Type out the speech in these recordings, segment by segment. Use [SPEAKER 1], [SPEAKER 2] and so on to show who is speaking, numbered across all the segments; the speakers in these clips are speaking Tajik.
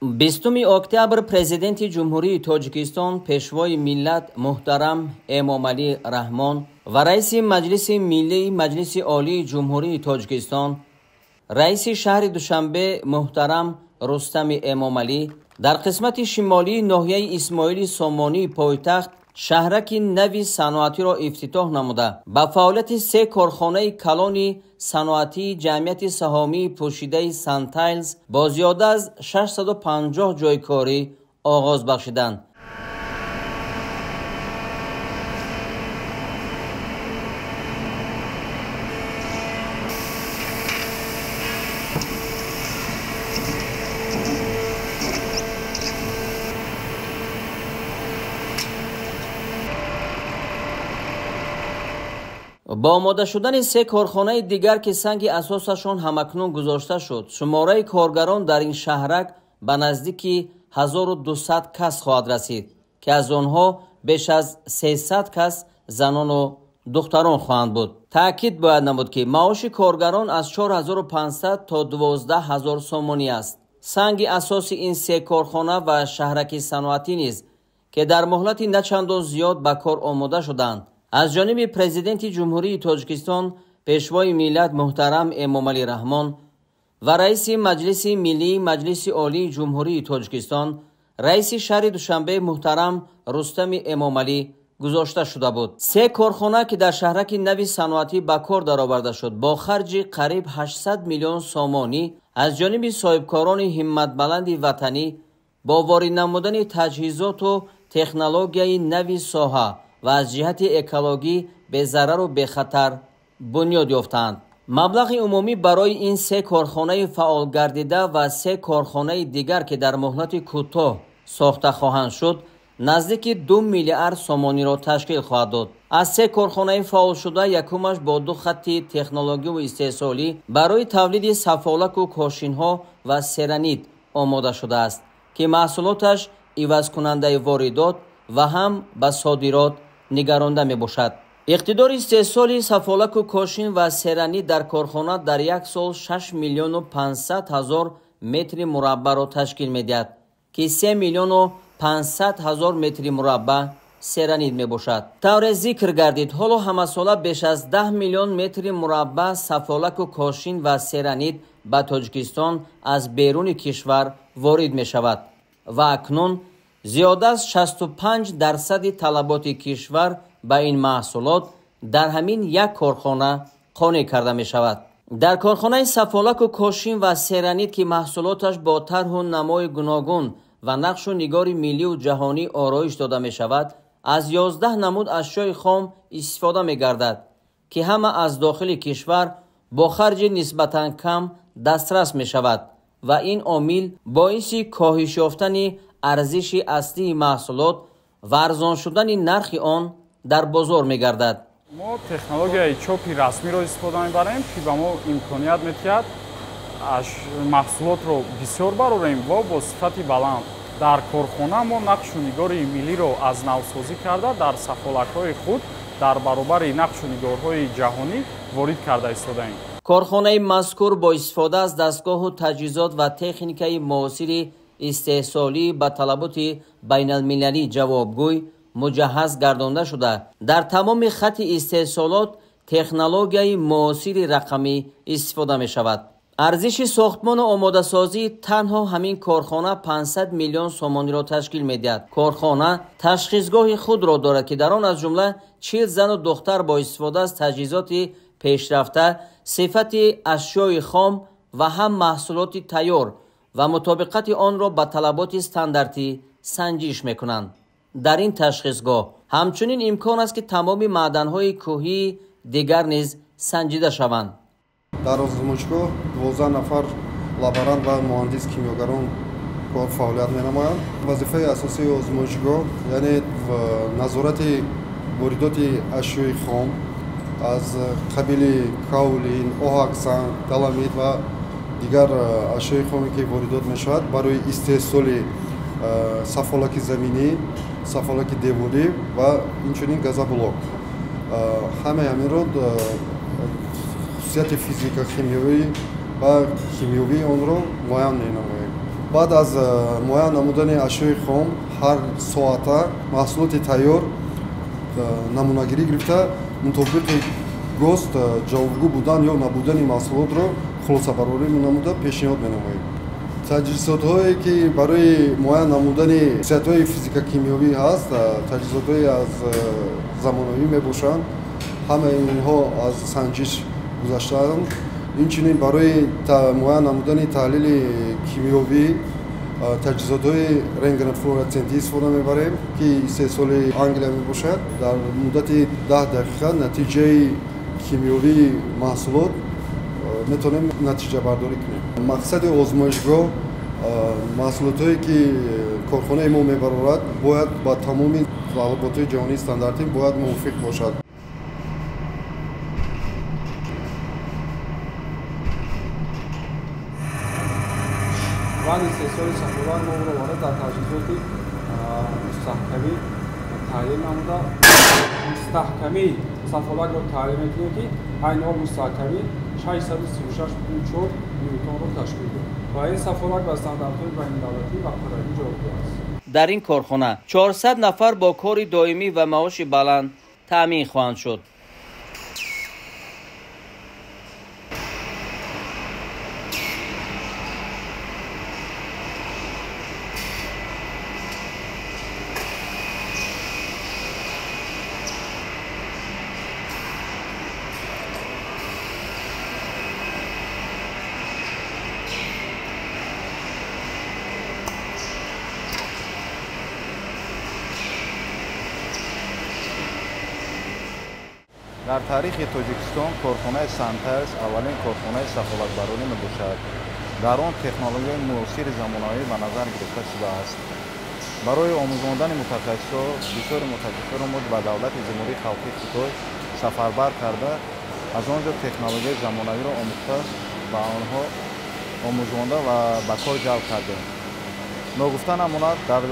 [SPEAKER 1] 20 октябр Президенти Ҷумҳурии Тоҷикистон, Пешвои миллат муҳтарам Эмомалӣ Раҳмон ва Раиси Маҷлиси Миллии Маҷлиси Олии Ҷумҳурии Тоҷикистон, Раиси шаҳри Душанбе муҳтарам Рустами Эмомалӣ дар қисмати шимолии ноҳияи Исмоили Сомонии пойтахт шаҳраки нави саноатиро ифтитоҳ намуда, ба фаъолияти се корхонаи калони саноатии ҷамъияти саҳомии пӯшидаи Сантайлз бо зиёда аз 650 ҷойи корӣ оғоз бахшиданд. Бо омода шудани се корхонаи дигар, ки санги асосашон ҳамакнун гузошта шуд, шумораи коргарон дар ин шаҳрак ба наздики 1200 кас хоҳад расид, ки аз онҳо беш аз 300 кас занону духтарон хоҳанд буд. Таъкид бояд намуд, ки маоши коргарон аз 4500 то 12 000 сомонӣ аст. Санги асоси ин се корхона ва шаҳраки саноатӣ низ, ки дар муҳлати начандон зиёд ба кор омода шуданд, аз ҷониби Президенти Ҷумҳурии Тоҷикистон, Пешвои миллат муҳтарам Эмомалӣ Раҳмон ва Раиси Маҷлиси Миллии Маҷлиси Олии Ҷумҳурии Тоҷикистон, Раиси шаҳри Душанбе муҳтарам Рустами Эмомалӣ гузошта шуда буд. Се корхона, ки дар шаҳраки нави саноатӣ ба кор дароварда шуд, бо харҷи қариб 800 миллион сомонӣ аз ҷониби соҳибкорони ҳимматбаланди ватанӣ бо ворид намудани таҷҳизоту технологияи нави соҳа ва аз ҷиҳати экологӣ безарару бехатар бунёд ёфтаанд. Маблағи умумӣ барои ин се корхонаи фаъолгардида ва се корхонаи дигар, ки дар муҳлати кӯтоҳ сохта хоҳанд шуд, наздики 2 миллиард сомониро ташкил хоҳад дод. Аз се корхонаи фаъолшуда якумаш бо ду хатти технологиву истеҳсолӣ барои тавлиди сафолаку кошинҳо ва серанит омода шудааст, ки маҳсулоташ ивазкунандаи воридот ва ҳам ба содирот нигаронда мебошад. Иқтидори истеҳсоли сафолаку кошин ва серанит дар корхона дар як сол 6 миллиону 500 ҳазор метри мураббаъро ташкил медиҳад, ки 3 миллиону 500 ҳазор метри мураббаъ серанит мебошад. Тавре зикр гардид, ҳоло ҳамасола беш аз 10 миллион метри мураббаъ сафолаку кошин ва серанит ба Тоҷикистон аз беруни кишвар ворид мешавад ва акнун зиёда аз 65 дарсади талаботи кишвар ба ин маҳсулот дар ҳамин як корхона қонеъ карда мешавад. Дар корхонаи сафолаку кошин ва серанит, ки маҳсулоташ бо тарҳу намои гуногун ва нақшу нигори миллию ҷаҳонӣ ороиш дода мешавад, аз 11 намуд ашёи хом истифода мегардад, ки ҳама аз дохили кишвар бо харҷи нисбатан кам дастрас мешавад ва ин омил боиси коҳиш ёфтани арзиши аслии маҳсулот ва арзон шудани нархи он дар бозор мегардад.
[SPEAKER 2] Мо технологияи чопи расмиро истифода мебарем, ки ба мо имконият медиҳад маҳсулотро бисёр барорем ва бо сифати баланд. Дар корхона мо нақшу нигори миллиро аз навсозӣ карда, дар сафолакҳои худ дар баробари нақшу нигорҳои ҷаҳонӣ ворид карда истодаем.
[SPEAKER 1] Корхонаи мазкур бо истифода аз дастгоҳу таҷҳизот ва техникаи муосири истеҳсолӣ ба талаботи байналмилалӣ ҷавобгӯй муҷаҳҳаз гардонда шуда, дар тамоми хатти истеҳсолот технологияи муосири рақамӣ истифода мешавад. Арзиши сохтмону омодасозии танҳо ҳамин корхона 500 миллион сомониро ташкил медиҳад. Корхона ташхисгоҳи худро дорад, ки дар он аз ҷумла 40 зану духтар бо истифода аз таҷҳизоти пешрафта сифати ашёи хом ва ҳам маҳсулоти тайёр ва мутобиқати онро ба талаботи стандартӣ санҷиш мекунанд. Дар ин ташхисгоҳ ҳамчунин имкон аст, ки тамоми маъданҳои кӯҳии дигар низ санҷида шаванд.
[SPEAKER 3] Дар озмоишгоҳ 12 нафар лаборант ва муҳандис кимиёгарон кор фаъолият менамоянд. Вазифаи асосии озмоишгоҳ, яъне назорати воридоти ашёи хом аз қабили каолин, оҳаксанг, доломит ва дигар ашёи хоме, ки воридот мешавад барои истеҳсоли сафолаки заминӣ, сафолаки деворӣ ва инчунин газоблок, ҳамаи ҳаминро хусусияти физика химиёвӣ ва химиёвии онро муайян менамоем. Баъд аз муайян намудани ашёи хом ҳар соата маҳсулоти тайёр намунагирӣ гирифта мутобиқи ГОСТ ҷавобгӯ будан ё набудани маҳсулотро хулосабарорӣ намуда пешниҳод менамоем. Таҷҳизотҳое ки барои муайян намудани хусусиятҳои физика-кимиёвӣ ҳаст, таҷҳизотҳое аз замонавӣ мебошанд. Ҳамаи инҳо аз санҷиш гузаштаанд. Инчунин барои муайян намудани таҳлили кимиёвӣ таҷҳизотҳои рентгенофлуоресцентӣ истифода мебарем, ки истеҳсоли Англия мебошад. Дар муддати 10 дақиқа натиҷаи кимиёвии маҳсулот метавонем натиҷабардорӣ кунем. Мақсади озмоишгоҳ маҳсулотҳое ки корхонаи мо мебарорад бояд ба тамоми талаботҳои ҷаҳонии стандартӣ бояд мувофиқ бошад.
[SPEAKER 4] Баъди истеҳсоли сафолак мо онро ворид дар таҷҳизоти мустаҳкамӣ таҳлил намуда, мустаҳкамии сафолакро таҳлил мекунем, ки айни ҳол мустаҳкамӣ 636,4 ньютонро ташкил дод ва ин сафолак ба стандартҳои байнидавлатӣ ва қурравӣ ҷавобгӯ аст.
[SPEAKER 1] Дар ин корхона 400 нафар бо кори доимӣ ва маоши баланд таъмин хоҳанд шуд.
[SPEAKER 5] Дар таърихи Тоҷикистон корхонаи Сантайлс аввалин корхонаи сафолакбарорӣ мебошад. Дар он технологияи муосири замонавӣ ба назар гирифта шудааст. Барои омӯзондани мутахассисҳо бисёри мутахассисҳоро мо ба давлати Ҷумҳурии Халқии Хитой сафарбар карда, аз он ҷо технологияи замонавиро омӯхта, ба онҳо омӯзонда ва ба кор ҷалб кардем. Ногуфта намонад, дар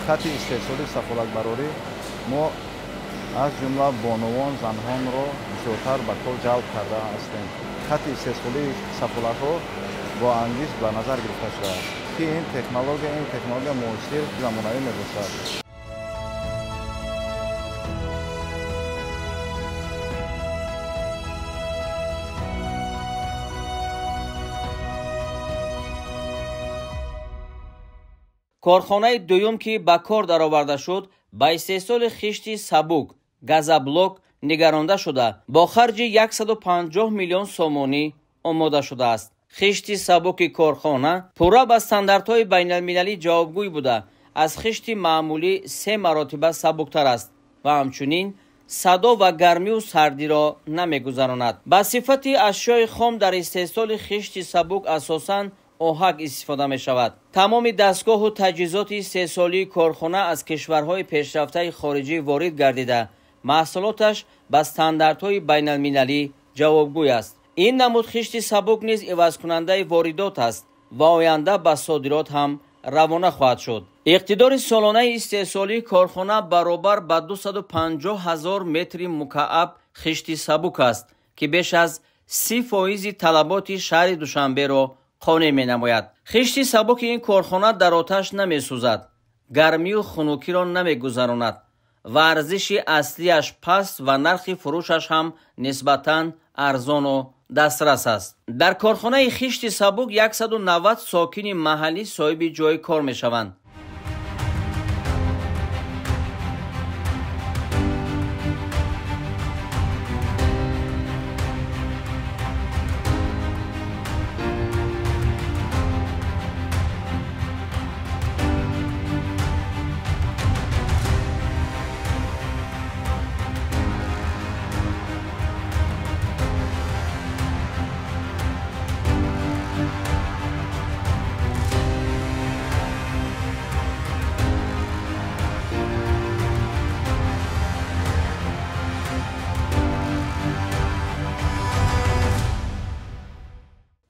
[SPEAKER 5] хатти истеҳсоли сафолакбарорӣ мо аз ҷумла бонувон, занҳонро бисёртар ба кор ҷалб карда ҳастем. Хатти истеҳсолии сафолакҳо бо ангишт ба назар гирифта шудааст, ки ин технология муосир замонавӣ мебошад.
[SPEAKER 1] Корхонаи дуюм, ки ба кор дароварда шуд, ба истеҳсоли хишти сабук газоблок нигаронда шуда, бо харҷи 150 миллион сомонӣ омода шудааст. Хишти сабуки корхона пурра ба стандартҳои байналмилалӣ ҷавобгӯй буда, аз хишти маъмулӣ 3 маротиба сабуктар аст ва ҳамчунин садо ва гармию сардиро намегузаронад. Ба сифати ашёи хом дар истеҳсоли хишти сабук асосан оҳак истифода мешавад. Тамоми дастгоҳу таҷҳизоти истеҳсолии корхона аз кишварҳои пешрафтаи хориҷӣ ворид гардида, маҳсулоташ ба стандартҳои байналмилалӣ ҷавобгӯй аст. Ин намуд хишти сабук низ ивазкунандаи воридот аст ва оянда ба содирот ҳам равона хоҳад шуд. Иқтидори солонаи истеҳсолии корхона баробар ба 250 ҳазор метри мукааб хишти сабук аст, ки беш аз 30% талаботи шаҳри Душанберо қонеъ менамояд. Хишти сабуки ин корхона дар оташ намесӯзад, гармию хунукиро намегузаронад ва арзиши аслиаш паст ва нархи фурӯшаш ҳам нисбатан арзону дастрас аст. Дар корхонаи хишти сабук 190 сокини маҳаллӣ соҳиби ҷойи кор мешаванд.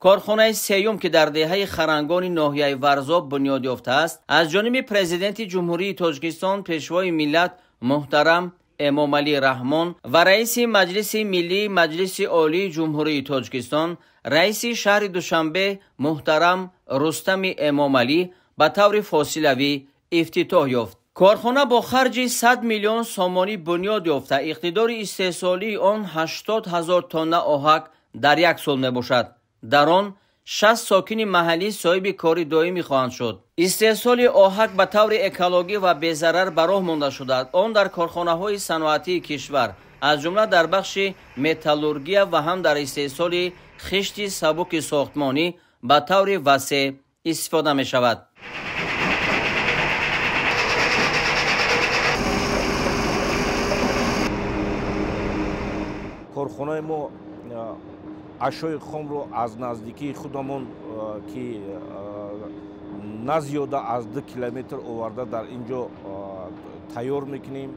[SPEAKER 1] Корхонаи сеюм, ки дар деҳаи Харангони ноҳияи Варзоб бунёд ёфтааст, аз ҷониби президенти Ҷумҳурии Тоҷикистон, пешвои миллат муҳтарам Эмомалӣ Раҳмон ва раиси Маҷлиси Миллии Маҷлиси Олии Ҷумҳурии Тоҷикистон, раиси шаҳри Душанбе муҳтарам Рустами Эмомалӣ ба таври фосилавӣ ифтитоҳ ёфт. Корхона бо харҷи 100 миллион сомонӣ бунёд ёфта, иқтидори истеҳсолии он 80 ҳазор тонна оҳак дар як сол мебошад. Дар он 60 сокини маҳаллӣ соҳиби кори доимӣ хоҳанд шуд. Истеҳсоли оҳак ба таври экологӣ ва безарар ба роҳ монда шудааст. Он дар корхонаҳои саноатии кишвар, аз ҷумла дар бахши металлургия ва ҳам дар истеҳсоли хишти сабуки сохтмонӣ ба таври васеъ истифода мешавад.
[SPEAKER 6] Корхонаи мо ашёи хомро аз наздикии худамон, ки на зиёда аз 2 километр оварда, дар ин ҷо тайёр мекунем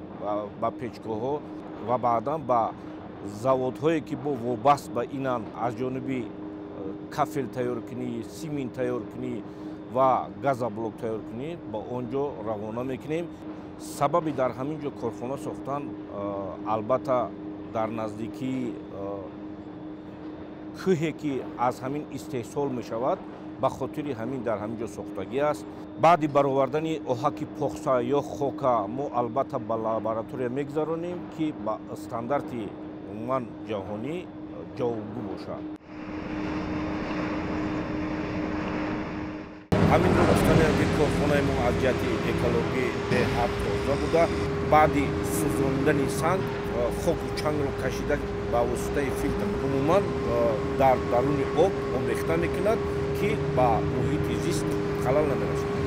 [SPEAKER 6] ба печгоҳҳо ва баъдан ба заводҳое, ки бо вобаст ба инанд, аз ҷониби кафел тайёркунӣ, симин тайёркунӣ ва газоблок тайёркунӣ ба он ҷо равона мекунем. Сабаби дар ҳамин ҷо корхона сохтан, албатта, дар наздикии кӯҳе, ки аз ҳамин истеҳсол мешавад, ба хотири ҳамин дар ҳамин ҷо сохтагӣ аст. Баъди баровардани оҳаки похса ё хока мо албатта ба лаборатория мегузаронем, ки ба стандарти умуман ҷаҳонӣ ҷавобгӯ бошад. Ҳаминро гуфтанем, ки корхонаи мо аз ҷиҳати экологӣ беҳад тоза буда, баъди сӯзондани санг хоку чангро кашида ба воситаи филтр умуман дар даруни об омехта мекунад, ки ба муҳити зист халал намерасонад.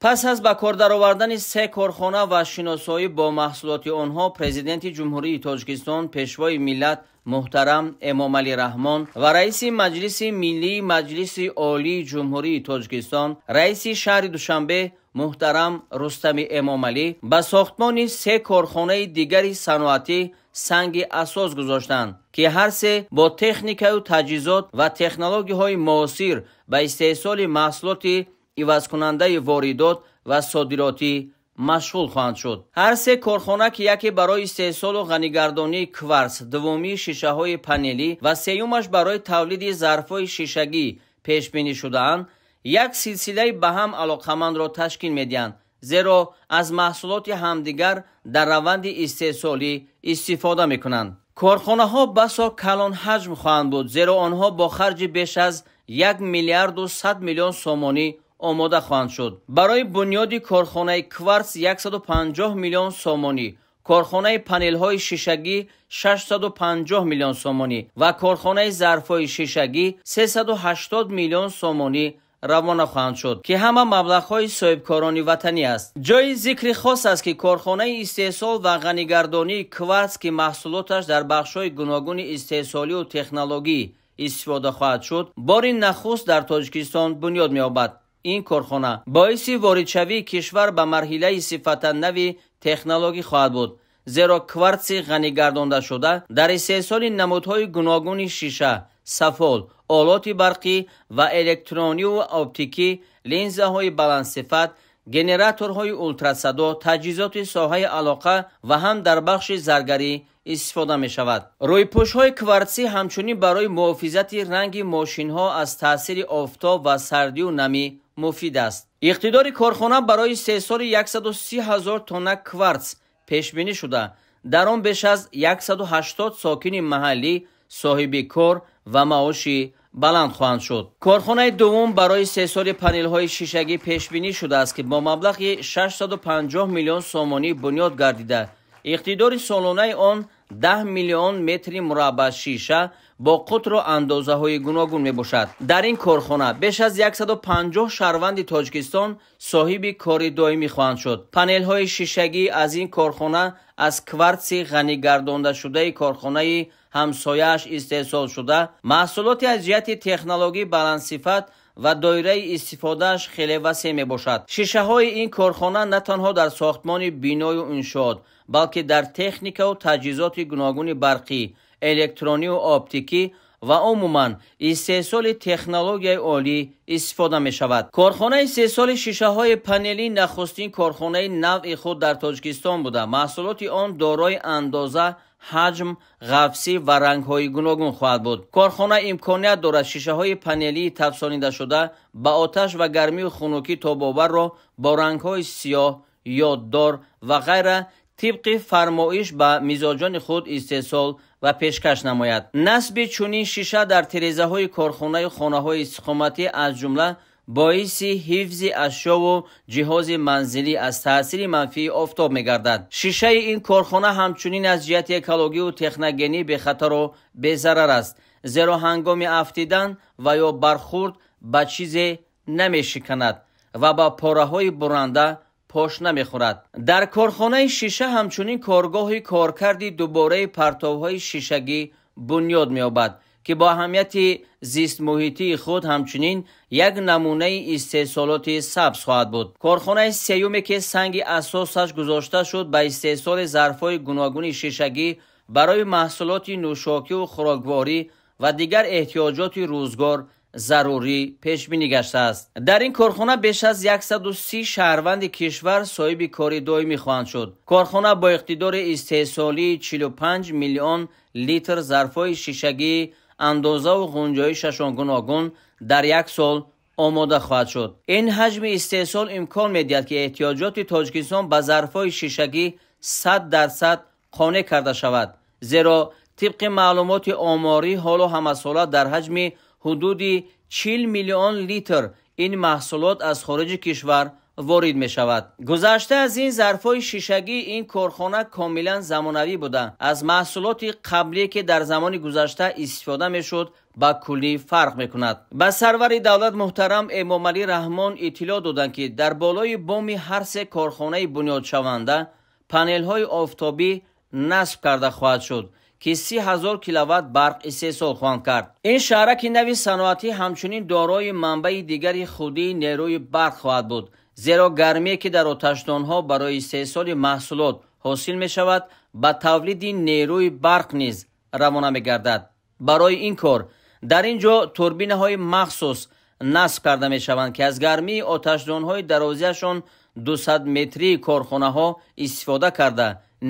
[SPEAKER 1] Пас аз ба кор даровардани се корхона ва шиносоӣ бо маҳсулоти онҳо, Президенти Ҷумҳурии Тоҷикистон, Пешвои миллат муҳтарам Эмомалӣ Раҳмон ва раиси Маҷлиси Миллии Маҷлиси Олии Ҷумҳурии Тоҷикистон, раиси шаҳри Душанбе муҳтарам Рустами Эмомалӣ ба сохтмони се корхонаи дигари саноатӣ санги асос гузоштанд, ки ҳар се бо техникаю таҷҳизот ва технологияҳои муосир ба истеҳсоли маҳсулоти ивазкунандаи воридот ва содиротӣ машғул хоҳанд шуд. Ҳар се корхона, ки яке барои истеҳсолу ғанигардонии кварц, дуввумии шишаҳои панелӣ ва сеюмаш барои тавлиди зарфҳои шишагӣ пешбинӣ шудаанд, як силсилаи ба ҳам алоқамандро ташкил медиҳанд, зеро аз маҳсулоти ҳамдигар дар раванди истеҳсолӣ истифода мекунанд. Корхонаҳо басо калонҳаҷм хоҳанд буд, зеро онҳо бо харҷи беш аз 1 миллиарду 100 миллион сомонӣ омода хоҳанд шуд. Барои бунёди корхонаи кварц 150 миллион сомонӣ, корхонаи панелҳои шишагӣ 650 миллион сомонӣ ва корхонаи зарфҳои шишагӣ 380 миллион сомонӣ равона хоҳанд шуд, ки ҳама маблағҳои соҳибкорони ватанӣ аст. Ҷои зикри хос аст, ки корхонаи истеҳсол ва ғанигардонии кварц, ки маҳсулоташ дар бахшҳои гуногуни истеҳсолию технологӣ истифода хоҳад шуд, бори нахуст дар Тоҷикистон бунёд меёбад. Ин корхона боиси воридшавии кишвар ба марҳилаи сифатан нави технологӣ хоҳад буд, зеро кварци ғанигардондашуда дар истеҳсоли намудҳои гуногуни шиша, сафол, олоти барқӣ ва электронию оптикӣ, линзаҳои баландсифат, генераторҳои ултрасадо, таҷҳизоти соҳаи алоқа ва ҳам дар бахши заргарӣ истифода мешавад. Рӯйпӯшҳои кварцӣ ҳамчунин барои муҳофизати ранги мошинҳо аз таъсири офтоб ва сардию намӣ муфид аст. Иқтидори корхона барои истеҳсоли 130 ҳазор тонна кварц пешбинӣ шуда, дар он беш аз 180 сокини маҳаллӣ соҳиби кор ва маоши баланд хоҳанд шуд. Корхонаи дуввум барои истеҳсоли панелҳои шишагӣ пешбинӣ шудааст, ки бо маблағи 650 миллион сомонӣ бунёд гардида, иқтидори солонаи он 10 миллион метри мураббаъ шиша бо қутру андозаҳои гуногун мебошад. Дар ин корхона беш аз 150 шаҳрванди Тоҷикистон соҳиби кори доимӣ хоҳанд шуд. Панелҳои шишагӣ аз ин корхона аз кварци ғанигардондашудаи корхонаи ҳамсояаш истеҳсол шуда, маҳсулоти аз ҷиҳати технологӣ баландсифат ва доираи истифодааш хеле васеъ мебошад. Шишаҳои ин корхона на танҳо дар сохтмони биною иншоот, балки дар техникаву таҷҳизоти гуногуни барқӣ, электронию оптикӣ ва умуман истеҳсоли технологияи олӣ истифода мешавад. Корхонаи истеҳсоли шишаҳои панелӣ нахустин корхонаи навъи худ дар Тоҷикистон буда, маҳсулоти он дорои андоза, ҳаҷм, ғафсӣ ва рангҳои гуногун хоҳад буд. Корхона имконият дорад шишаҳои панелии тафсонидашуда ба оташ ва гармию хунукӣ тобоварро бо рангҳои сиёҳ, ёддор ва ғайра тибқи фармоиш ба мизоҷони худ истеҳсол ва пешкаш намояд. Насби чунин шиша дар тирезаҳои корхонаю хонаҳои истиқоматӣ аз ҷумла боиси ҳифзи ашёву ҷиҳози манзилӣ аз таъсири манфии офтоб мегардад. Шишаи ин корхона ҳамчунин аз ҷиҳати экологию техногенӣ бехатару безарар аст, зеро ҳангоми афтидан ва ё бархурд ба чизе намешиканад ва ба пораҳои буранда пош намехӯрад. Дар корхонаи шиша ҳамчунин коргоҳи коркарди дубораи партовҳои шишагӣ бунёд меёбад, ки бо аҳамияти зистмуҳитии худ ҳамчунин як намунаи истеҳсолоти сабз хоҳад буд. Корхонаи сеюме, ки санги асосаш гузошта шуд, ба истеҳсоли зарфҳои гуногуни шишагӣ барои маҳсулоти нӯшокиву хӯрокворӣ ва дигар эҳтиёҷоти рӯзгор зарурӣ пешбинӣ гаштааст. Дар ин корхона беш аз 130 шаҳрванди кишвар соҳиби кори доимӣ хоҳанд шуд. Корхона бо иқтидори истеҳсолии 45 миллион литр зарфҳои шишагии андозаву ғунҷоишашон гуногун дар як сол омода хоҳад шуд. Ин ҳаҷми истеҳсол имкон медиҳад, ки эҳтиёҷоти Тоҷикистон ба зарфҳои шишагӣ 100% қонеъ карда шавад, зеро тибқи маълумоти оморӣ ҳоло ҳамасола дар ҳаҷми ҳудуди 40 миллион литр ин маҳсулот аз хориҷи кишвар ворид мешавад. Гузашта аз ин, зарфҳои шишагии ин корхона комилан замонавӣ буда, аз маҳсулоти қаблие, ки дар замони гузашта истифода мешуд, ба куллӣ фарқ мекунад. Ба сарвари давлат муҳтарам Эмомалӣ Раҳмон иттилоъ доданд, ки дар болои боми ҳар се корхонаи бунёдшаванда панелҳои офтобӣ насб карда хоҳад шуд, ки 30 000 киловатт барқ истеҳсол хоҳанд кард. Ин шаҳраки нави саноатӣ ҳамчунин дорои манбаи дигари худии нерӯи барқ хоҳад буд, зеро гармие, ки дар оташдонҳо барои истеҳсоли маҳсулот ҳосил мешавад, ба тавлиди нерӯи барқ низ равона мегардад. Барои ин кор дар ин ҷо турбинаҳои махсус насб карда мешаванд, ки аз гармии оташдонҳои дарозиашон 200 метрии корхонаҳо истифода карда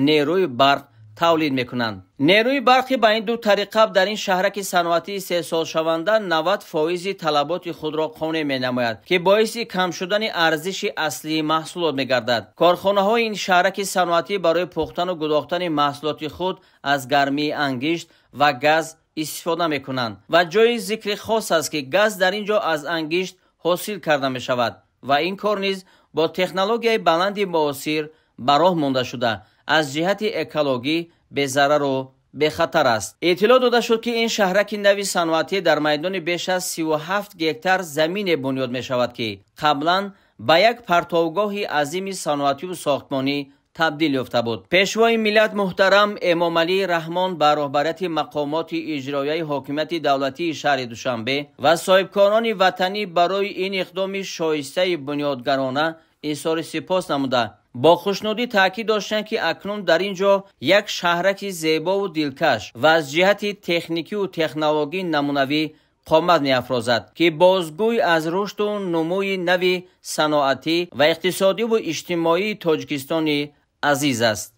[SPEAKER 1] нерӯи барқ тавлид мекунанд. Нерӯи барқи ба ин ду тариқа дар ин шаҳраки саноатии истеҳсолшаванда 90% талаботи худро қонеъ менамояд, ки боиси кам шудани арзиши аслии маҳсулот мегардад. Корхонаҳои ин шаҳраки саноатӣ барои пухтану гудохтани маҳсулоти худ аз гармии ангишт ва газ истифода мекунанд ва ҷои зикри хос аст, ки газ дар ин ҷо аз ангишт ҳосил карда мешавад ва ин кор низ бо технологияи баланди муосир ба роҳ монда шуда, аз ҷиҳати экологӣ безарару бехатар аст. Иттилоъ дода шуд, ки ин шаҳраки нави саноатӣ дар майдони беш аз 37 гектар замине бунёд мешавад, ки қаблан ба як партовгоҳи азими саноативу сохтмонӣ табдил ёфта буд. Пешвои миллат муҳтарам Эмомалӣ Раҳмон ба роҳбарияти мақомоти иҷроияи ҳокимияти давлатии шаҳри Душанбе ва соҳибкорони ватанӣ барои ин иқдоми шоистаи бунёдгарона изҳори сипос намуда, бо хушнудӣ таъкид доштанд, ки акнун дар ин ҷо як шаҳраки зебову дилкаш ва аз ҷиҳати техникиву технологӣ намунавӣ қомат меафрозад, ки бозгӯй аз рушду нумӯи нави саноатӣ ва иқтисодиву иҷтимоии Тоҷикистони азиз аст.